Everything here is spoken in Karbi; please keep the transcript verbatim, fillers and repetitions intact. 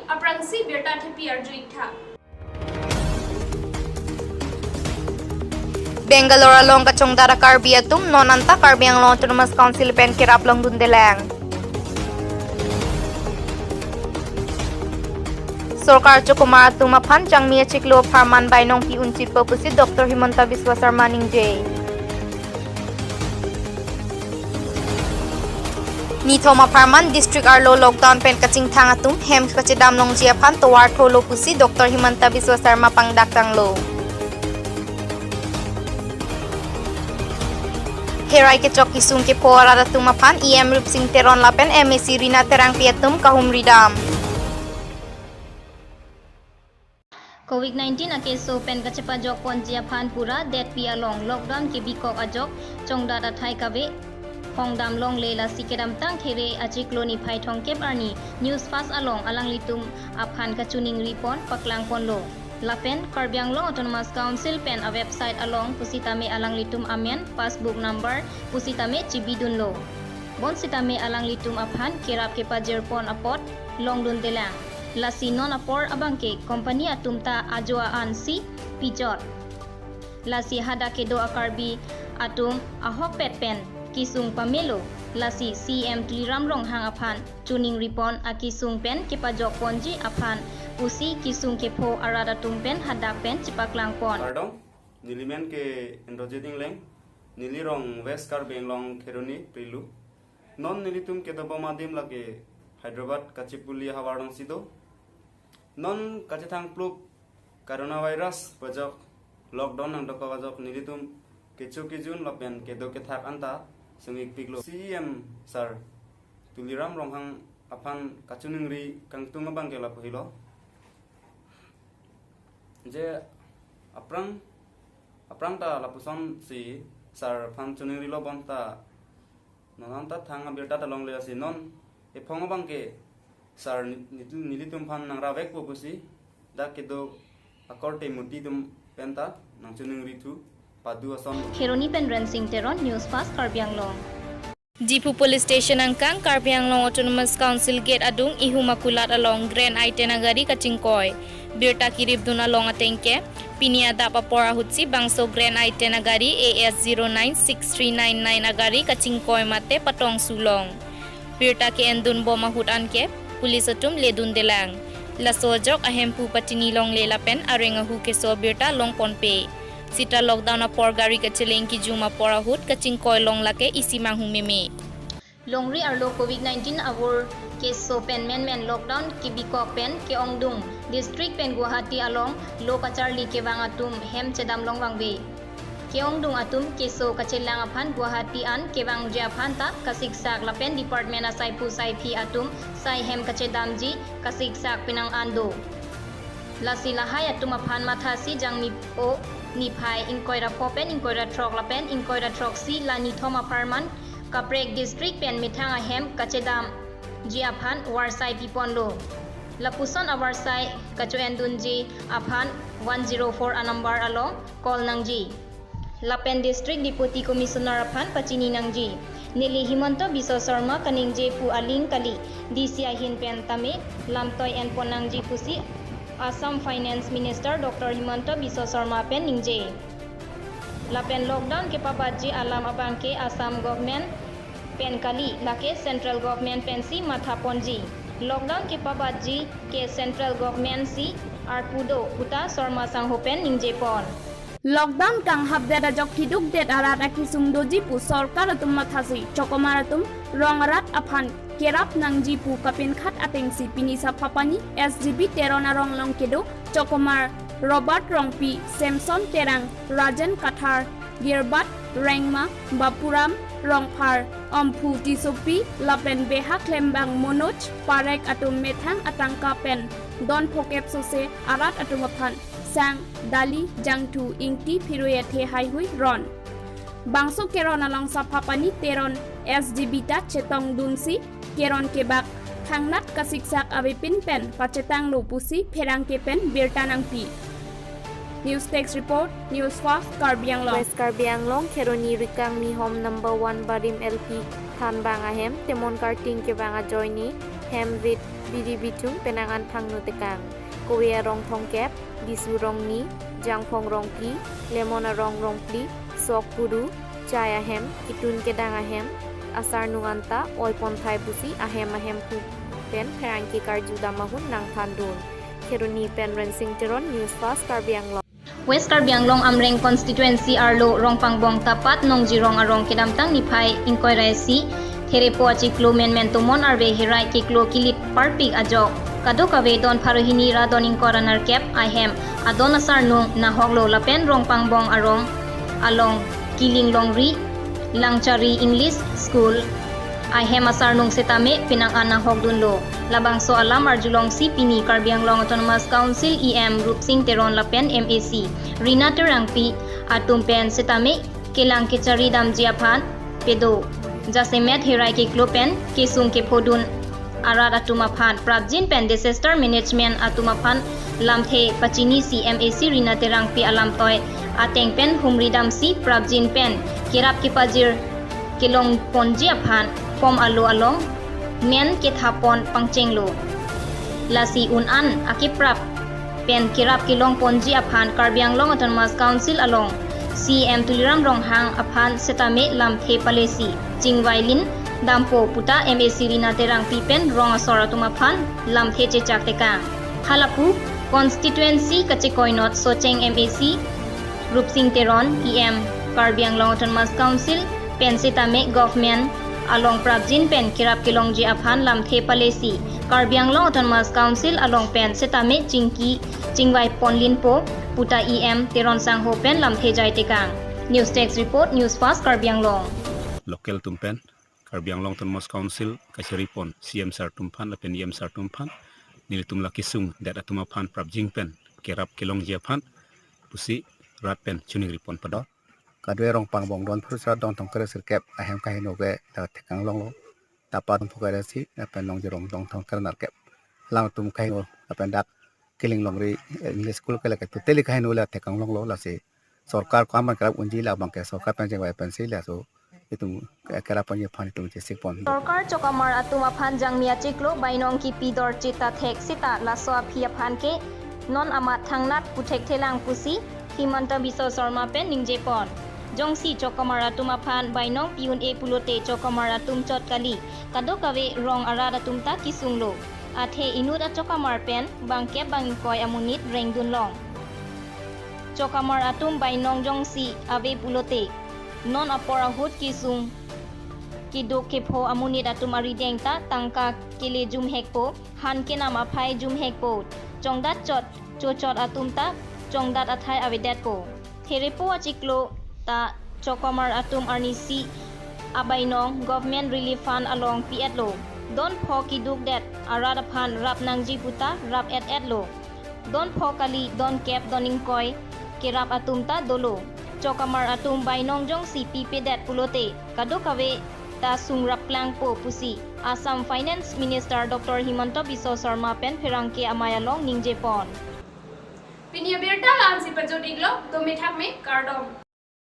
Aphrangsi birta thepi arju-ik tha. Bangalore along kachongdat a-Karbi atum non anta Karbi Anglong Autonomous Council pen kerap longdundelang. Sorkar chokomar atum aphan jangmi achiklo apharman bainong pi unchitpo pusi Doctor Himanta Biswa Sarma ningje. Nithom apharman district arlo lockdown pen kachingthang atum hem kachedam longji aphan tovar tholo pusi Doctor Himanta Biswa Sarma pangdak tanglo. Herai kechok kesung kepho arat atum aphan E M Ripsing Teron lapen M A C Rina Terangpi atum kahumri dam. Covid nineteen akeso pen kachepajok ponji aphan pura detpi along lockdown kebikok ajok chongdat athai kave hongdam longle, lasi kedamtang There achiklo niphai thomkep arni News Fast along alanglitum aphan kachiningri pon paklang ponlo. Lapen Karbi Anglong Autonomous Council pen a-website along pusitame alanglitum amen, passbook number pusitame chibidunlo. Bonsitame alanglitum aphan kerap kepajir pon apot longdundelang. Lasi non apor abangke company atum ta ajo a-an si pijot. Lasi hadak kedo a-Karbi atum ahokpet pen kesung pamelo. Lasi C E M Tuliram Ronghang aphan chiningri pon akesung pen kepajok ponji aphan pusi kesung kepho arat atum pen hadak pen chepaklang pon. Kardom, neli men ke Indrajit Engleng, neli rong West Karbi Anglong Kheroni Prilu. Non nelitum kedobom adim lake Hyderabad Kachipuli havar alongsi do. Non kachethang plup coronavirus pajok, lockdown nangdokok ajok nelitum kecho kejun lapen kedo kethak anta sung-ikpiklo. C E M Sir Tuliram Ronghang aphan kachiningri kangtung abangke lapu helo. Je aphrang, aphrang ta lapuson si Sir aphan chiningrilo bonta non anta thang abirta ta longle, lasi non ephong abangke Sir ni-, nit-, nelitum aphan nangrap-ikpo pusi dak kedo akorte muti atum pen ta nangchiningri thu padu ason. Kheroni pen Rensing Teron, News Fast Karbi Anglong. Diphu Police Station angkang Karbi Anglong Autonomous Council Gate adung Ihum Akulat along Grand I ten agari kachingkoi. Birta kiripdun along atengke, pini adap apor ahutsi bangso Grand I ten agari A S zero nine six three nine nine agari kachingkoi mate patongsu long. Birta ke-endun bom ahut anke, police atum ledundelang. Laso ajok ahemphu patini longle lapen areng ahu keso birta longponpe. Sita lockdown apor gari kacheleng kejum apor ahut kachingkoi long lake isi manghu meme. Longri arlo Covid nineteen avur keso pen menmen lockdown kebikok pen ke-ongdung district pen Guwahati along lo kacharli kevang atum hem chedam long vangve. Ke-ongdung atum keso kachelang aphan Guwahati an kevangji aphan ta kasiksak lapen department asaiphu saiphi atum sai hem kachedamji kasiksak penang an do. Lasi lahai atum aphan mathasi jangmi o niphai ingkoi ra pho pen ingkoi ra throk lapen ingkoi ra throksi la nithom apharman kaprek district pen methang ahem kachedamji aphan varsai piponlo. Lapuson avarsai kacho-endunji aphan one zero four a-number along call nangji. Lapen District Deputy Commissioner aphan pachini nangji. Neli Himanta Biswa Sarma kaningje pu aling kali, D C ahin pen tame lamtoi enpon nangji pusi Assam Finance Minister Doctor Himanta Biswa Sarma pen ningje. Lapen lockdown kepabatji alam abangke Assam government pen kali, lake central government pensi mathaponji. Lockdown kepabatji ke central government si arpu do puta Sarma sangho pen ningjepon. Lockdown kanghapdet ajok kidukdet arat akesung doji pu sorkar atum mathasi chokomar atum rong arat aphan kerap nangji pu kapinkhat atengsi pini Saphapani S G B Teron arong along kedo chokomar Robert Rongpi, Samson Terang, Rajan Kathar, Gilbert Rengma, Bapuram Rongphar, Omphu Tissopi lapen beha klembang Manoj Parek atum methang atangka pen don phokep sose arat atum aphan sang, dali, jangthu, ingti, phirui athe haihui ron. Bangso keron along Saphapani Teron S G B ta chetongdunsi keron kebak thangnat kasiksak avepin pen pachetanglo pusi pherangke pen birta nangpi. News Desk Report, News Fast Karbi Anglong. West Karbi Anglong, Kheroni Rikangmi Home number one Barim L P thanbang ahem temon karting kevang ajoine hem vit bidi bithung penang an phangno tekang. Kove arong thomkep, Bisu Rongni, Jangphong Rongpi, Lemon arong Rongpi, Sok Puru, Chai ahem, Kitun Kedang ahem, asarnung anta oiponthai pusi ahem ahem pu pen pherangke karju dam ahut nangthandun. Kheroni pen Rensing Teron, News Fast Karbi Anglong. West Karbi Anglong Amreng constituency arlo Rongpangbong Tapat Nongjirong arong kedamtang niphai ingkoi ra isi Therepo achiklo menmen tomon arve herai keklo kilit parpik ajok kadokave don pharo hini ra don ingkoi ra nerkep ahem adon asarnung nahoklo lapen Rongpangbong arong along Kiling Longri Langchari English School ahem asarnung setame penang an nahokdunlo. Labangso alam arjulongsi pini Karbi Anglong Autonomous Council E M Rupsing Teron lapen M A C Rina Terangpi atum pen setame kelang kechari damji aphan pedo. Jasemet herai keklo pen kesung kephodun arat atum aphan prapjin pen disaster management atum aphan lamthe pachinisi M A C Rina Terangpi alamtoi ateng pen humri damsi prapjin pen kerap kepajir kelongponji aphan pom alo along men kethapon pangchenglo. Lasi un an akeprap pen kerap kelongponji aphan Karbi Anglong Autonomous Council along C E M Tuliram Ronghang aphan setame lamthe palesi chingvailin dampo puta M A C Rina Terangpi pen rong asor atum aphan lamthe chechak tekang. Halapu constituency kachekoinot Socheng M A C Rupsing Teron E M Karbi Anglong Autonomous Council pen setame government along prapjin pen kerap kelongji aphan lamthe palesi Karbi Anglong Autonomous Council along pen setame chingki chingvaiponlinpo puta E M Teron sangho pen lamthe jai tekang. News Desk Report, News Fast Karbi Anglong. Local atum pen Karbi Anglong Autonomous Council kacharipon C M sir atum aphan lapen E M sir atum aphan nelitum la kesung det atum aphan prapjin pen kerap kelongji aphan pusi rat pen chuningri pon pador. Kadokave Rongpangbong don pharo sar don thomkep ra sirkep ahem kaheno ke la thekang longlo. Tapat don pharo ra isi lapen Nongjirong don thomkep ra nerkep. Alangtum kaheno lapen dak Kiling Longri, eh, English School ke lake totally kaheno la thekang longlo, lasi sorkar ko aman kerap unji, labang ke sorkar pen chingvai pensi laso itum, eh, kerap ponji aphan itum chesik pon. Sorkar chokamar atum aphan jangmi achiklo bainong kipi dorchit ta thek seta laso aphi aphan ke non amat thangnat puthekthelang pusi Himanta Biswa Sarma pen ningjepon. Jongsi chokamar atum aphan bainong pi un-e pulote chokamar atum chot kali, kadokave rong arat atum ta kesunglo. Athe inut achokamar pen bangkep bang ingkoi amonit rengdunlong. Chokamar atum bainong jongsi ave pulote non apor ahut kesung keduk kepho amonit atum arideng ta tangka kele jumhekpo, han kenam aphai jumhekpo, chongdat chot chochot atum ta chongdat athai avedetpo. Therepo achiklo ta chokamar atum arnisi abainong Government Relief Fund along pi-etlo. Don pho kedukdet arat aphan rap nangji puta rap et-etlo. Don pho kali, don kep, don ingkoi kerap atum ta dolo. Chokamar atum bainong jongsi pipedet pulote kadokave ta sung rapklangpo pusi Assam Finance Minister Doctor Himanta Biswa Sarma pen pherangke amei along ningjepon. Pini abirta la-ansi pajut-iklo, dome thakme, kardom.